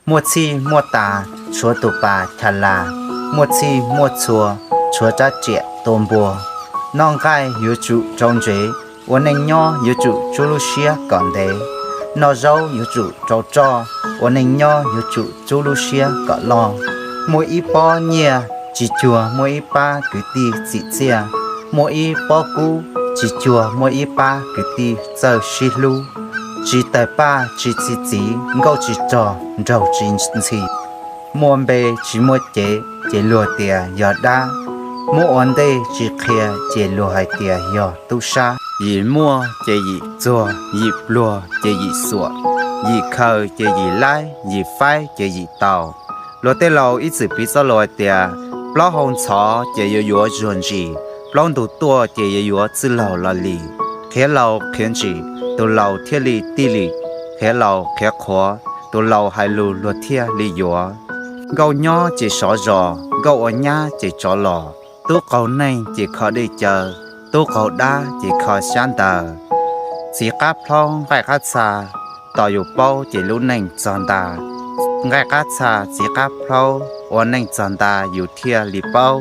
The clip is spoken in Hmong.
Muaj txhij muaj tas tshuav tus pas cha las, muaj txhij muaj txhua tshuav rab riam tua npua. Noj nqaij yuav tsum rau ntsev, ua neej nyob yuav tsum tsub lub siab kom ntev. Noj zaub yuav tsum rau roj, ua neej nyob yuav tsum tsub lub siab kom loj. Muaj ib pob nyiaj tsis cuag muaj ib pab kwv tij txim txiaj, muaj ib pob kub tsis cuag muaj ib pab kwv tij txawj sib hlub. Tsis tawg paj tsis txi txiv, nkauj tsis rog nraug tsis ntxhi. Muaj npe tsis muaj cev ces luag tias yog dab, muab ua ntej tsis qhia ces luag hais tias yog tub sab. Yim muaj ces yim txuag, yim pluag ces yim xuam, yim khaws ces yim laib, yim faib ces yim tau. Luag tej laus ib txwm piv txoj lus hais tias, plaub hau ntxhov ces yuav yuav zuag ntsis, plaub ntug tuaj ces yuav yuav txwj laug los lis. Qhiav laus qhiav ntsim, tus laus thiaj li tij lim. Qhiav laus qhiav qhuav, tus laus hais lus luag thiaj li yuav. Nkauj nyob ces sov zos, nkauj ua nyab ces tsov los. Tub qaug neeg ces kho dej caw, tub qaug dab ces kho xyab ntawv. Txiv qab plhaub nqaij qab txha, tos yus paub ces lub neej txog nta. Nqaij qab txha txiv qab plhaub, ua neej txog nta yus thiaj li paub.